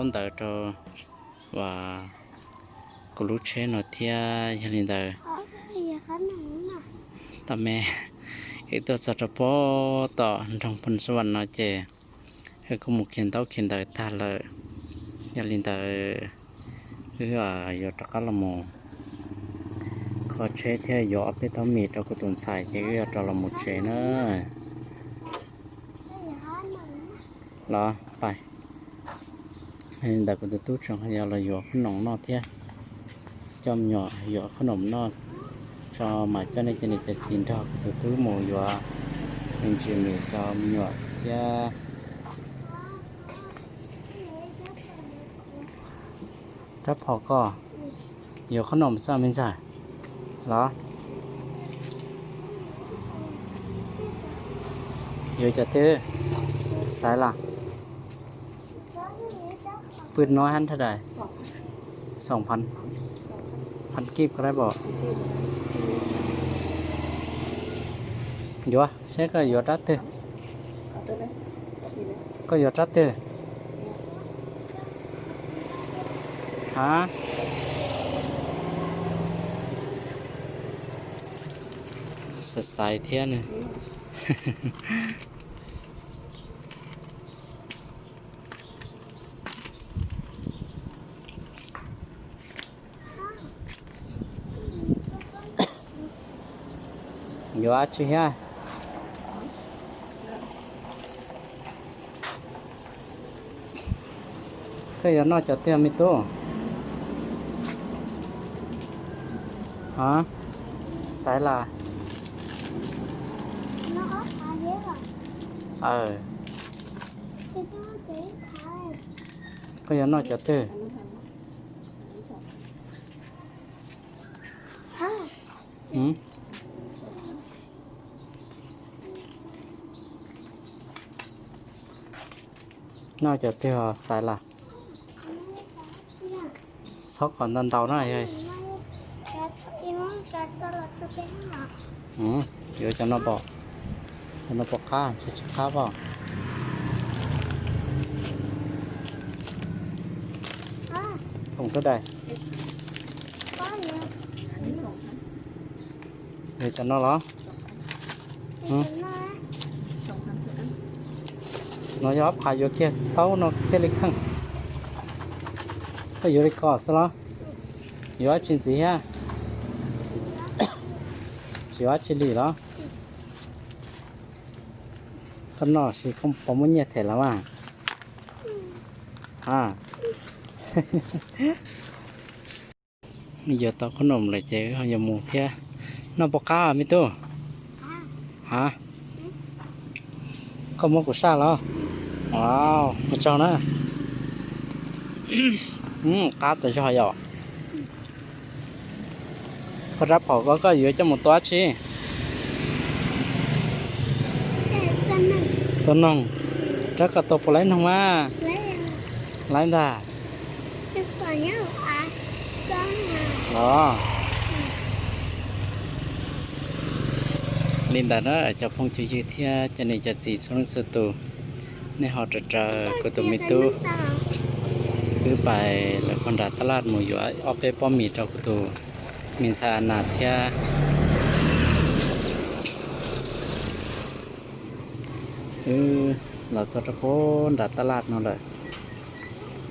ntawd rau uas kuv lub tsheb no thiab. Yog li ntawd, tam me wb tuaj txog rau pem tom nroog Phoos Xas Vas no ces wb kuj mus khiav ntaub khiav ntawv tag lawm. Yog li ntawd, wb yuav rov qab los mus kho tsheb thiab yuav ob peb taub mis rau kuv tus ntxhais ces wb yuav rov los mus tsev na. Los pais. Li ntawd kuv tus tub tseem yog los yuav qhob noom noj thiab. Coj me nyuam yuav qhob noom noj tso mas coj nej cov niam cov txiv nrog kuv tus tub mus yuav me ntsis mis rau me nyuam thiab. Rab phom koj yuav qhob noom xwb me ntxhais los? Yuav cov twg? Xaiv las. Pw no hab thaj dais xoom phav, phav kib ko dab pom. Yuav saib koj yuav rab twg. Koj yuav rab twg? Ha, xaiv xaiv thiab ne. Yuav dab tsi thiab? Koj yuav noj cov twg me tub? Ha, xaiv las. Koj yuav noj cov twg? Noj cov twg os xaiv las? Txhob kom ntau ntau na. Yuav cov no pom, cov no pom qab tsis tsis qab pom. Khoom rab dais. Yuav cov no los? No yog ob phav yuav kiag taub no thiaj li kheej. Koj yuav li ko xwb los? Yuav dab tsi ntxiv thiab? Tsis yuav dab tsi li los? Koj noj sis koj puas muaj nyiaj them los mas? Ha, yuav tau qhob noom lawm ces ho yuav mus thiab. Noj puas qab me tub? Ha, koj muab kuv saj los? Ua tsaug na. Qab tas zog yom. Koj rab phom ko koj yuav coj mus tua dab tsi? Tua noog. Rab ko tua puas laib noog mas? Laib ntag. Os, li ntawd na cov phooj cov ywg thiab cov niam cov txiv txhua leej txhua tus, nej ho raws raws kuv tus me tub wb pais lawm pog nram taj laj mus yuav ob peb pob mis rau kuv tus me ntxhais Nas thiab. Wb los txog rau pog nram taj laj no lawm,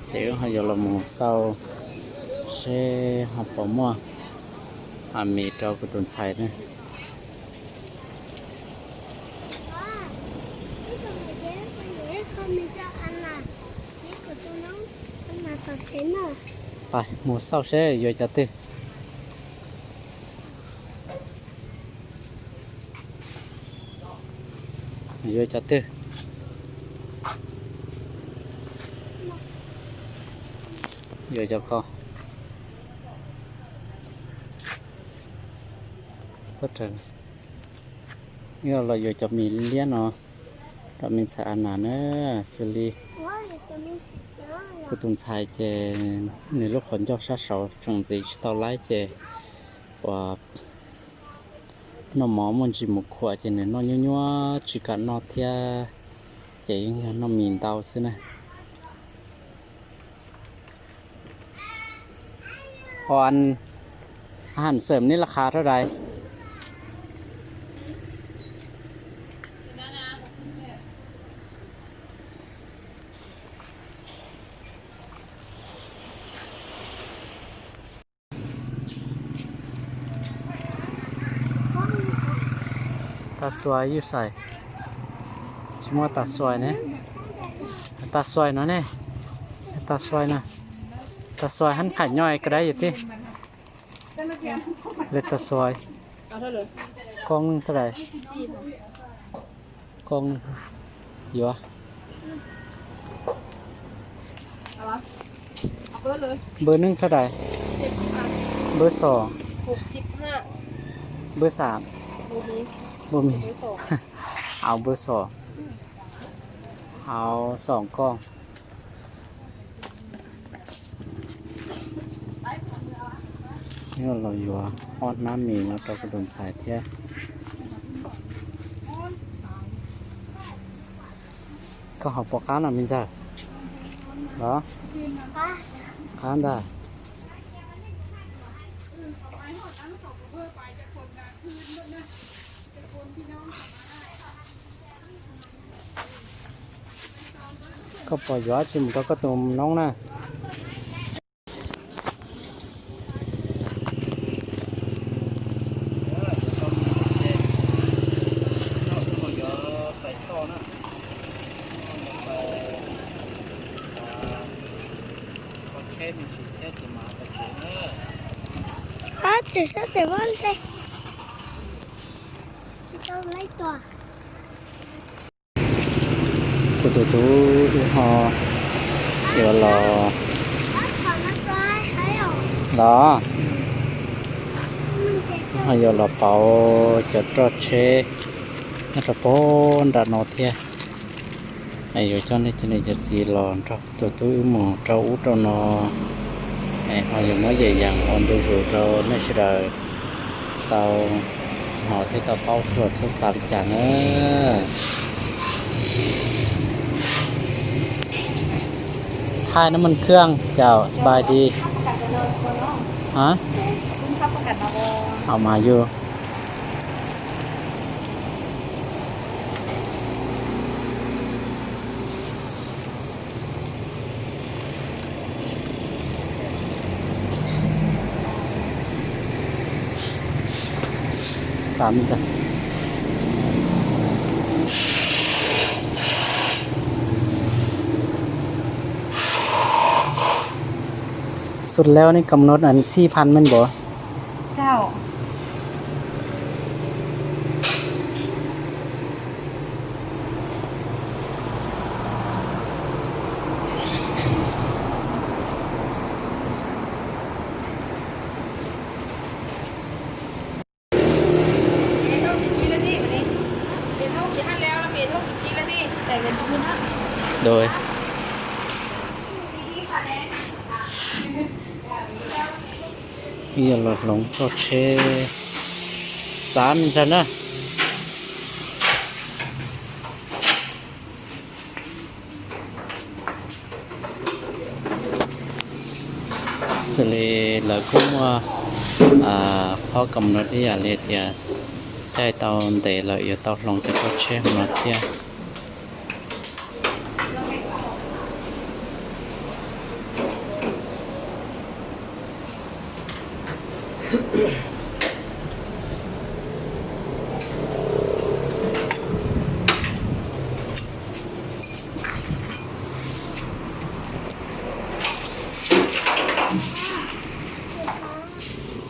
ces wb ho yuav los mus xauj seb ho puas muaj mis rau kuv tus ntxhais ne. Pais mus xauj seb yuav cov twg. Yuav cov twg? Yuav cov ko. Yog los yuav cov mis liab no rau me ntxhais Anas na, xws li kuv tus ntxhais ces nws lub qhov ncauj sab saud tsoom ntxiv tsis tau laib ces uas noj mov muaj ntsis mus khuam ces nws noj nyuaj nyuaj tsis kam noj thiab, ces yeej yog noj mis ntau xwb na. Ua, hab xam neb laj qha rau dais. Tas xuais yus xais, tsis muaj tas xuais ne. Tas xuais no ne, tas xuais no, tas xuais hab qham nyob ka dab yus tij. Le tas xuais, koob neeg thav dais, koob neeg yuav. Npawb neeg thav dais, npawb xom, npawb xam, npawb mi, au npawb xom, au xom koob. Yog los yuav ob hnab mis no rau kuv tus ntxhais thiab. Koj haus puas qab no me ntxawg? Los qab ntag. Koj puas yuav dab tsi mus rau koj tus noob na? Ab, tsis sab tsis muab ntshe. Tsis tau lawv tua. Kuv tus tub wb ho yuav los, los, ho yuav los pauv cov roj tsheb nyob rau puag nram no thiab. Yuav coj nej cov niam cov txiv los nrog kuv tus tub wb mus rau ub rau no, ho yuav muab yam yees ua ntu zus rau nej sawv daws tau hnov thiab tau paub txhua txhua xav li cas na. Thaij nab moos khwj caum sbai di. Hab, mas yus Xub leo ni kam nod an xij phan men npaum. Yog los hloov txoj tsheb xav me ntag na. Xws li lawv kuj muaj qhov kam no ib yam li tias caij tau ntev lawm yuav tau hloov cov txoj tsheb hauv no thiab.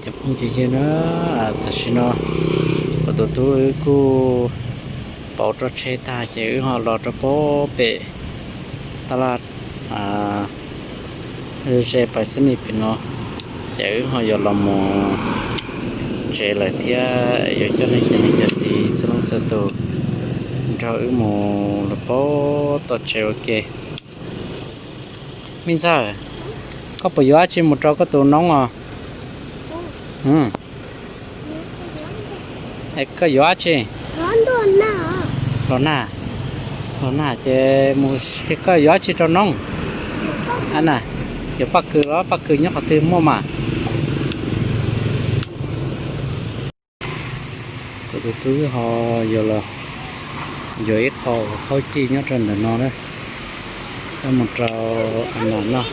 Cov phooj ywg na, tam sim no kuv tus tub wb kuj pauv roj tsheb tag ces wb ho los rau puag pem taj laj ze pais xab nis pem no, ces wb ho yuav los mus tsev lawm thiab. Yuav coj nej cov niam cov txiv txhua leej txhua tus nrog wb mus los puag tom tsev ua ke. Me ntxawg, koj puas yuav dab tsi mus rau koj tus noob os? Koj yuav dab tsi? Los nag, los nag ces mus, koj yuav dab tsi rau noob? A na, yuav paj kws los? Paj kws nyob qhov twg muaj mas? Tus tub ho yuav los yuav ib qho khaub cij nyob rau ntawm no na, coj mus rau a nas noj.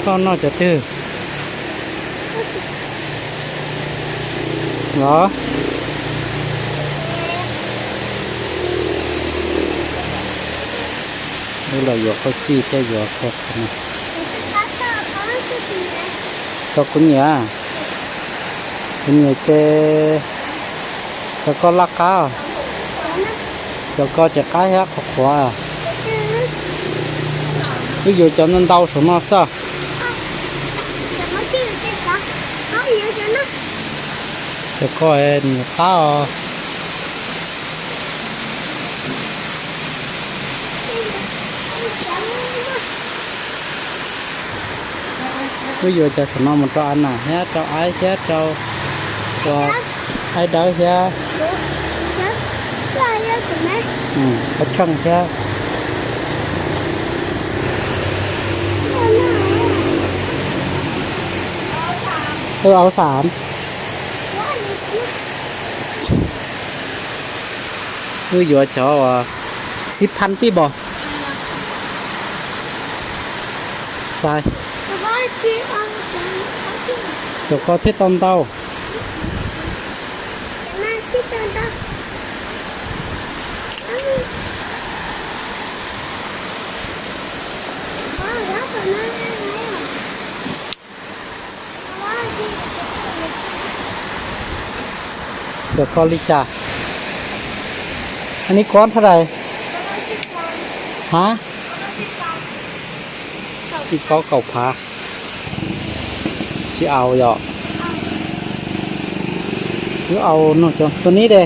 Koj noj cov twg los? Wb los yuav khaub cij thiab yuav khaub qhov no. Tau kuv nyiam, kuv nyiam ces cov ko laj qab, cov ko ces qab thiab qhuav qhuav. Wb yuav cov ntau ntau saum no xwb. Cov ko nws qab os. Wb yuav cov saum no mus rau a nas thiab rau aib thiab rau aib dawb thiab, aib tsheej thiab. Wb yuav cov uas xib phab tib npo. Txais, cov ko thiaj tau ntau. Cov ko li cas? Anib kob thaj dais? Ha, ib kob kaum phav. Tsis au yom? Wb au no cov tus nib de.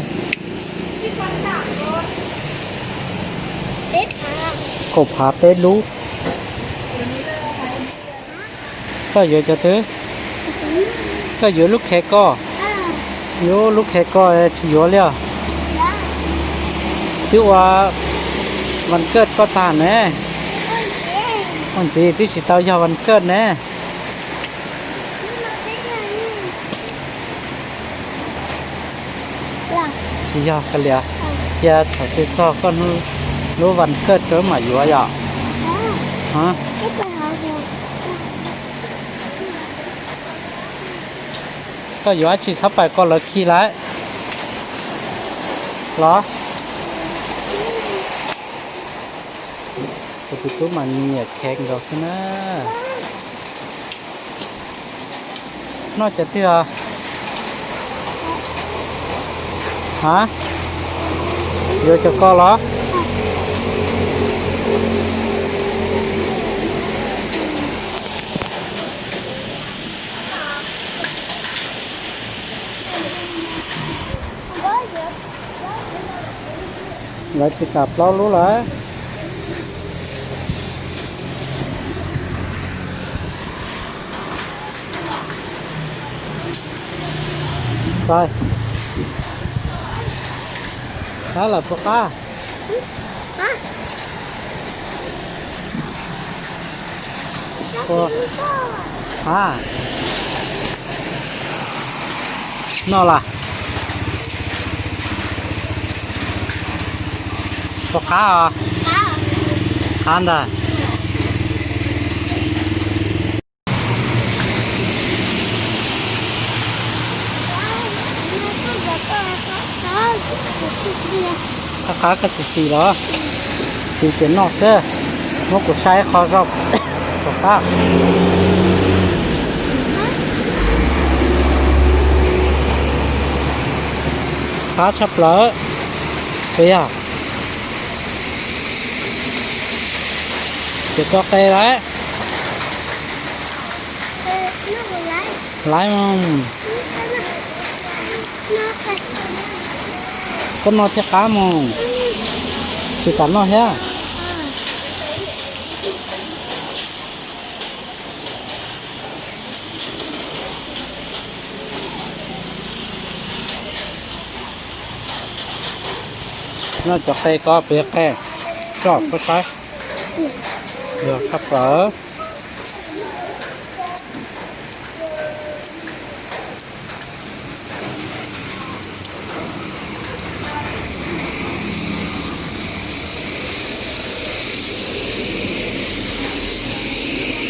Kaum phav peb lub. Koj yuav cov twg? Koj yuav lub khev ko? Yuav lub khev ko tsis yuav li os. Twb ua vas kaj koj tag ne. Ua ntxiv twb tsis tau yog vas kaj ne. Tsis yog kawg li, cia thaum twg txog koj lub vas kaj txawb mam yuav yom. Koj yuav dab tsi txhob pais ko lawv khi lawm los? Kuv tus tub mas nyiam khev nkaus xwb na. Noj cov twg os? Ha, yuav cov ko los? Lawv tsis kam plaub lub lawm. Qab lawm puas qab? A, noj las. Puas qab os? Qab ntag. Qab qab koj xis xis los? Xis ces noj xwb. Muab kuv saib qhov zoo. Puas qab? Qab tshaj plaws. Puas yog? Ces koj qe lawm. Laiv mas. Koj noj thiaj qab mus. Tsis kam noj thiab. Noj cov qe ko pem qe. Tso koj saib. Yog kab plaws.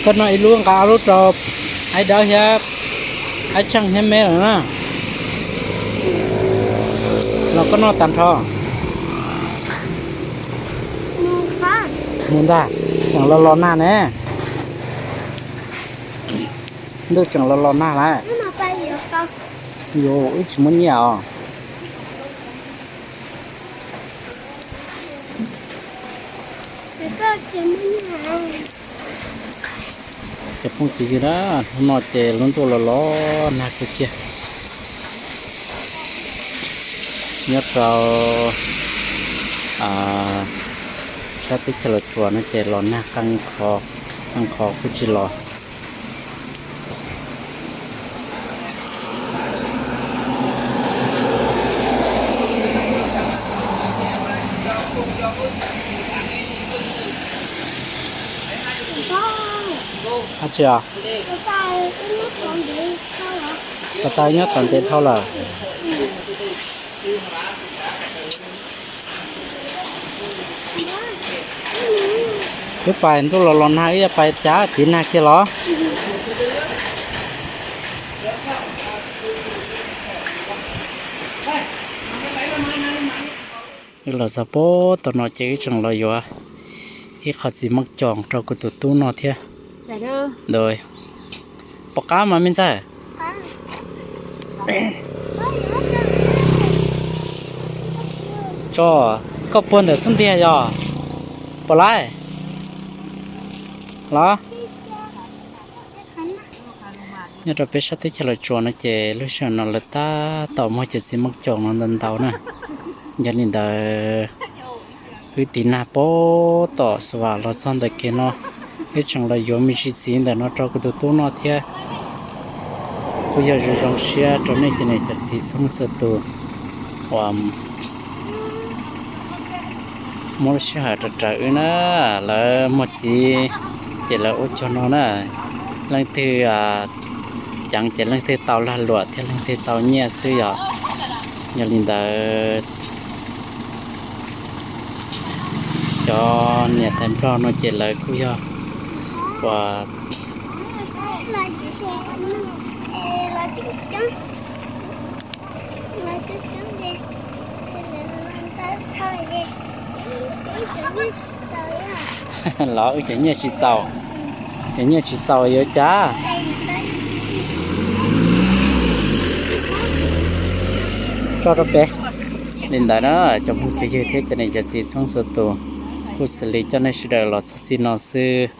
Koj noj ib lub nqa ob lub rau Aib Dawb thiab Aib Tsheej thiab me lawm na. Los koj noj tag nrho. Mus ntag, tseem los los nag ne. Ntuj tseem los los nag lawm. Yus wb tsis muaj nyiaj os. Cov phooj ywg na, hnub no ces lub ntuj los los nag kawg kiag. Nyob rau sab teb chaws Los Tsuas no ces los nag qee qho, qee qho kuj tsis los. Ab tsi os? Pas tas nyob tom ntev dhau lawm. Wb pais ntuj los los nag, wb yuav pais cav tiv nag kiag los? Wb los txog pem tom no ces wb tseem los yuav ib qho txiv meej coom rau kuv tus tub noj thiab. Pom qab mas me ntxawg. Tso, koj puag ntawm xub ntiag yog? Pom lawm los? Nyob rau peb sab teb chaws Los Tsuas no ces lub sij hawm no lawv tab tom muag cov txiv meej coom no ntau ntau na. Yog li ntawd wb tiv nag pem tom xas vas los txog ntawm kev no, wb tseem los yuav me ntsis txiv ntawm no rau kuv tus tub noj thiab. Kuj yog zoo zoo siab rau nej cov niam cov txiv txhua leej txhua tus uas muab lub sij hawm rau raws wb na. Lawv muag txiv ces lawv ua cog no na, leej twg ceev ces leej twg tau lag luam thiab leej twg tau nyiaj xwb yom. Yog li ntawd cov niam tais Nplog no ces lawv kuj yog uas los wb cov nyiaj tsis txaus, cov nyiaj tsis txaus yuav cas. Tso rau pem. Li ntawd na, cov phooj cov ywg thiab cov niam cov txiv txhua txhua tus, kuj xws li coj nej sawv daws los txog txij no xwb.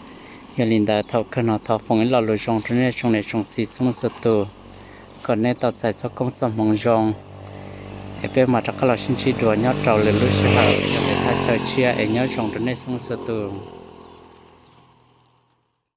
Yog li ntawd thaum kawg no thov foom ib lo lus zoo rau nej tsoom niam tsoom txiv txhua txhua tus, kom nej tau txais txoj koob txoj hmoov zoo, es peb mam rov qab los sib ntsib dua nyob rau lwm lub sij hawm, yog li thaj chaw tshiab es nyob zoo rau nej txhua txhua tus.